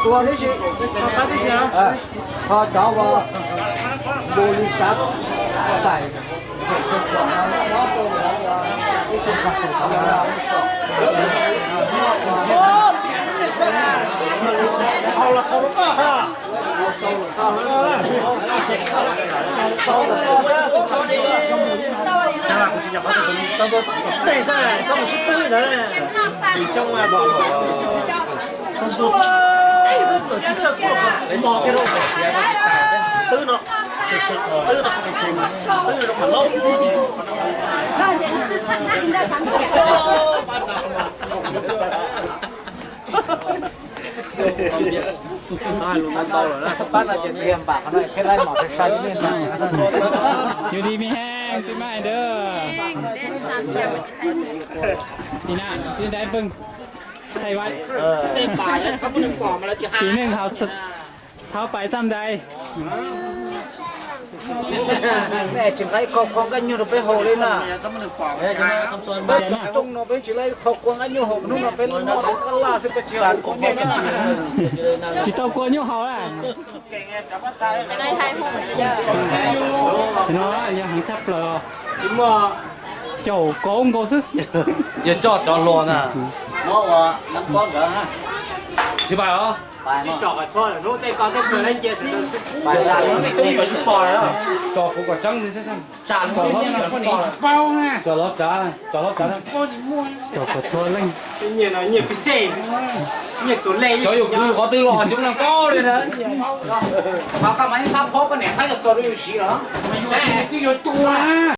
Tua tib si, ho cov uas npu li xav xais. Yus li me heej twb maj dawb. Tiv na, tiv dai pwg. Thaj vais. Tiv neej hauv thauv pais xaj ntais. Peb tsis nqa ib qho kua nqaij nyuj rau peb haus li na. Peb coob no peb tsis nqa ib qho kua nqaij nyuj haus, hnub no peb noj kab laj xwb peb tsis haus kua nyuj na. Tsis tau kua nyuj haus lawm. No yog heev tshaj plaws. Caum kauv nkaus xwb. Yog coj cov luag na. Tsis pais os. Tso kuv kom tseeb li thiab. Tso los tsav, tso los tsav. Cov kom txhua leej. Cov yus kwv qhov twg los tsis ua neeg paub li na. Qhov kaj mas ib sab phob poj niam qhaib txog rau yus siv los. Twb yuav tua.